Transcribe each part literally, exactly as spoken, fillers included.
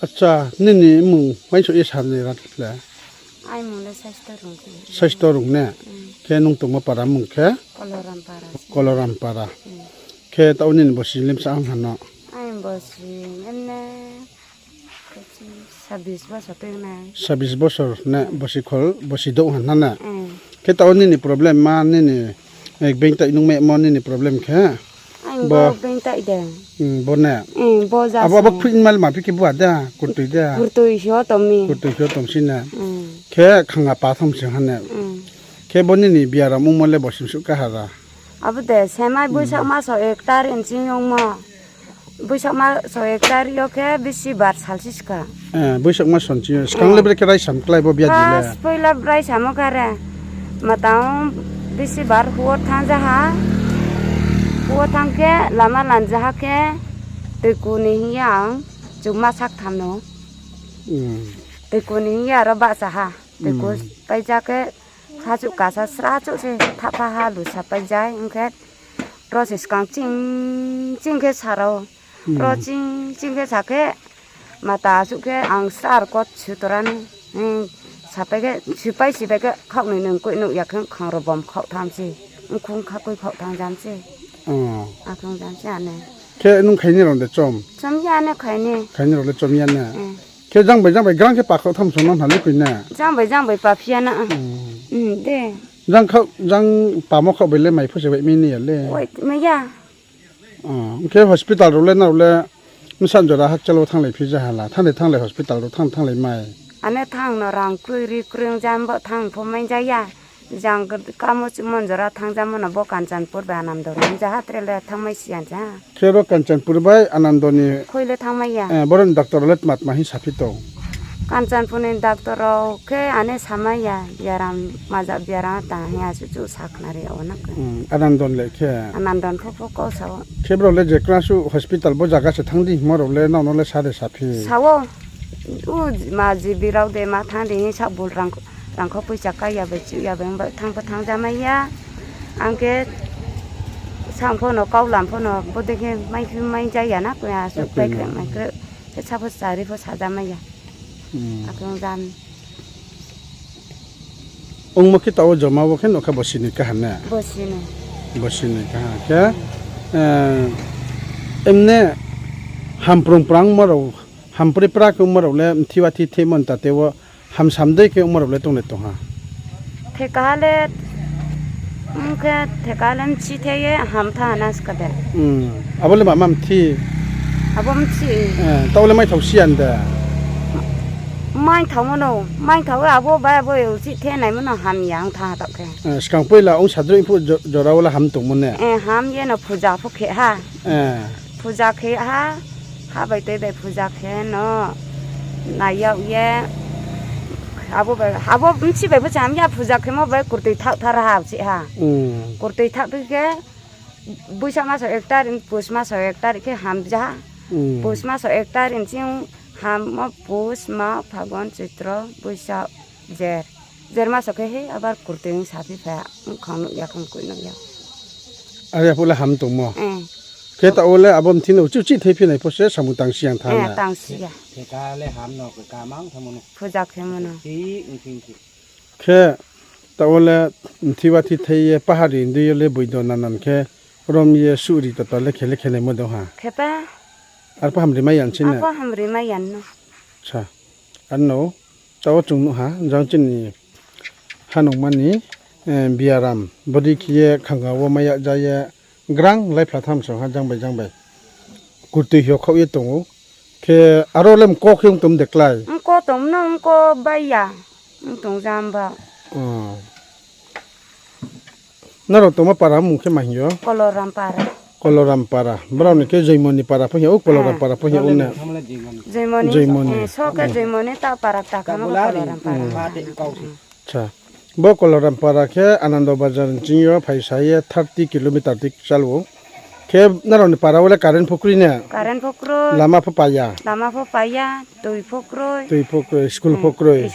Acha, nini mmung uaingsouh ye sa ni ra le? Saisto Rung ne? Khe nung tongmo para mmung khe? Koloram para. Khe taoh nini bosi limsa ong ha no? Sabis bosor ne, bosi khol, bosi douh ha na ne? Khe taoh nini problem ma nini, being tai nung memo nini problem khe? Bo being tai de. Bo ne? Abo, abo kphui mal ma phi khe bua de, kurtui de? Kurtui khe o tong si ne. Khe khanga pa tham se ha ne. Khe bo nini biaram ongmo le bosi msuh kaha ra? Abo de semai Boisak maso ek tarik nching ongmo. Boisak maso ek tarik yo khe bisi bar salsi ska. Boisak maso nching yo. Skang le brekhe raisam klai bo biadi le? First poila raisamo kare. Matang bisi bar huo thanng ja ha. Huo thanng khe lama lanja ha khe toiku ni hing ye ang chukma sak tham no. Toiku ni hing ye aro bahcha ha. Toiku paija khe khachuh kasa srachouh se thahpha ha lusa paijai ong khe. Ro se skang ching ching khe sa rao. Ro ching ching khe sa khe mata asuh khe ang sar kot sutora ni. Sapai khe, supai sipai khe khaoh noi noi koih nuh ya khe khang ro bom khaoh thanng se. Mkhung kha koi khaoh thanng jam se. Akhong jam se ane. Khe nung khaini rao de chom? Chom ya ne khaini. Khaini rao le chom ya ne? Khe jang bai jang bai grang khe pa khaoh tham song no hna le koi ne? Jang bai jang bai pa phi ya na. De. Jang khaoh, jang pamo khaoh bai le mai pho se bai mi ni ya le? Mai ya. Khe hospital rao le nrao le bsa jora hakchal wo thannglai phi ja ha la, thannglai thannglai hospital rao thanng thannglai mai? Ane thanng no rang kroi ri kroi jam bo thanng pho mai ja ya. Jang kamo chuhmo jora thanng jamo no bo Kanchanpur bai Anando ni ja ha tre le thanngmai si ya ja. Khe ro Kanchanpur bai Anando ni khoi le thanngmai ya. Boro ni doctor rao le tma tma hing saphi tong? Kanchanpur ni doctor rao khe ane samai ya, biaram, maja biaram ta hing asuh chuh sakhnari ya wo na khe. Anando ni le khe? Anando ni pho pho kau sa ou. Khe brao le je kra suh hospital bo zaga se thanng di hingmo rao le nrao no le sa de saphi? Sa ou, u ma jibi rao de ma thanng di hing sa bul rang, rangkho poicha kai ya bai chuh ya bai ong bai thanng pho thanng ja mai ya. Ang khe sang pho no kaulam pho no bodei khe mai phi mai ja ya na khe asuh pai kre mai kre. Khe sa pho chari pho sa ja mai ya. Akhe ong ja mi. Ongmo khe taoh wo joma wo khe nouhkha bosi ni kaha ne? Bosi ni kaha khe, emne hamprung prang ongmo rao, hamproi pra khe ongmo rao le mthi wa thi themo ntate wo hamsam dei khe ongmo rao le tong le tong ha? Theka le, ong khe theka le mthi the ye ham tha ha na ska de. Abo le mama mthi? Abo mthi. Taoh le maithao si ya de? Maithao mo no, maithao ye abo bai abo uchih the naimo no ham ya ong tha ha taoh khe. Skang poila ong sadroi phuh jora wo le ham tongmo ne? Ham ye no phuja pho khe ha. Phuja khe ha, ha bai tei bai phuja khe no nai yag ye, abo bai, abo bchi bai pho cham ya, phuja khemo bai kurtoi thaoh thar ha bchi ha. Kurtoi thaoh tui khe, Boisak maso ek tarik, Pus maso ek tarik khe ham ja ha. Pus maso ek tarik nching ham mo Pus, Mag, Phagun, Choitro, Boisak, Jer. Jer maso khe he abar kurtoi saphi pha, mkhang nuh ya, khang koi nuh ya. Are phuh le ham tongmo. Khe taoh wo le abo mthi no uchih uchih thei phi nai pho se samung tang si yang tha na? Tang si ya. Phuja khemo no. Khe taoh wo le mthi wa thi thei ye pahari ndui yo le boido nanan khe rom ye suhri tata le khe le khe naimo dong ha. Khe pa. Arphuh hamri mai ya nching ne? Arphuh hamri mai ya no. Ano, taoh wo chung nuh ha, jang chini hanungma ni, biaram, bodei khe ye khanga wo mai ya ja ye, grang laiphlai tham song ha jang bai jang bai. Kurtoi hio khaoh ye tong ou. Khe aro le mko khe ong tom de klái? Mko tong no, mko bai ya. Ong tong jam ba. Nrao tongmo para mmung khe ma hing yo? Koloram para. Brao ni khe Joimoni para pho hing ou, Koloram para pho hing ou ne? Joimoni. So khe Joimoni ta para ta kha no Koloram para. Bo Koloram para khe Anando Bazar nching yo phaisa ye thirty kilometer di chal ou. Khe nrao ni para wo le current pho kroi ne? Lama pho pa ya? Tui pho kroi, school pho kroi.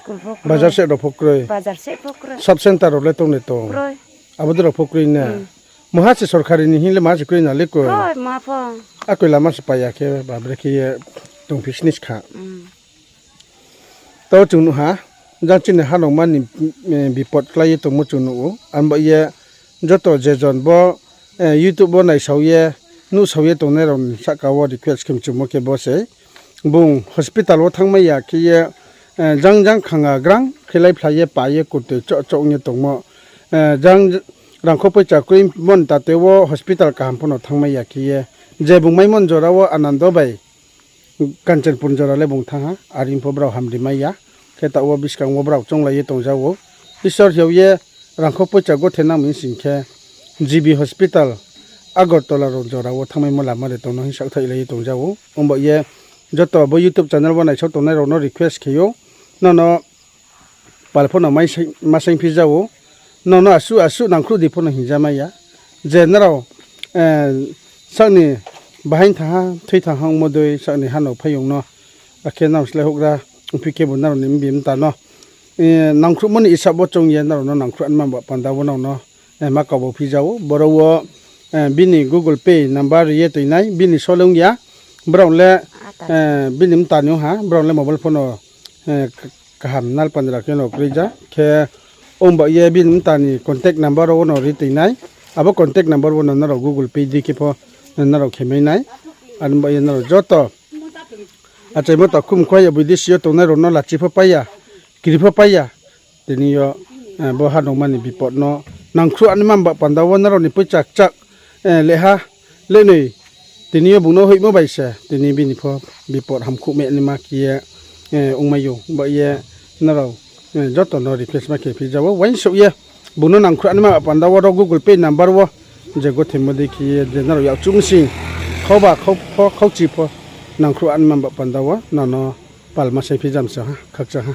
Bazar seh rao pho kroi. Sub centre rao le tong ne tong? Abo de rao pho kroi ne? Mungha se sorkari ni hing le ma se kroi na le koi? Akoi lama se pa ya khe, ba bre khe ye. tongphi sni skha. Tao chung nuh ha, jang chini hanongma ni bipot klái ye tongmo chung nuh ou. Abo ye joto je jon bo YouTube wo naisao ye, nuhsao ye tongnai rao ni sahka wo request khe mchumo khe bo se. Bung hospital wo thanngmai ya khe ye, jang jang khanga grang khe laiphlai ye pa ye kurtoi choh choh ong ye tongmo. Jang rangkho poicha kroimo ni tate wo hospital kaham pho no thanngmai ya khe ye. Je bung maimo ni jora wo Anando bai Kanchanpur ni jora le bung thanng ha, are pho brao hamri mai ya. Khe taoh wo buskang wo brao chounglai ye tongja ou. Isor hiao ye rangkho poicha gothe nang mi sing khe G B hospital Agartala rao jora wo thanngmaimo lama de tong no hing saohthaihlai ye tongja ou. Ongba ye joto bo YouTube channel wo naisao tongnai rao no request khe ou, nono pal pho no ma saingphi ja ou, nono asuh asuh nangkhruh di pho no hingja mai ya. Je nrao, sak ni bahaing thanng ha, thui thanng ha ongmo dei sak ni ha no phaiyong no, akhe nrao slái houhgra ongphi khebu nrao ni mbi mta no nangkhruhmo ni isab wo choung ye nrao no nangkhruh anma ba panda wo nrao no ma kabo phi ja ou. Boro wo bini Google Pay number ri ye toinai, bini sole ong ya, brao le bini mta ni ong ha, brao le mobile phone no kaham nalpandra khe no kroi ja khe, ongba ye bini mta ni contact number wo no ri toinai, abo contact number wo no nrao Google Pay di khe pho nrao khe mai nai. Are ba ye nrao joto achaimo takhum khua ya bidesi yo tongnai rao no lachi pho pai ya, kri pho pai ya. Tini yo bo hanongma ni bipot no nangkhruh anma ba panda wo nrao ni poicha kchak leha lenoi tini yo bung no hoihmo bai se tini bini pho bipot hamkuh me naima khe ye ongmai ou. Ba ye nrao joto no request ma khe phi ja ou, uaingsouh ye bung no nangkhruh anma ba panda wo ro Google Pay number wo je gothemo dei khe ye je nrao yakchu msing khauba khau pho khauchi pho nangkhruh anma ba panda wo nrao no pal ma saingphi ja msa ha, khakchang ha.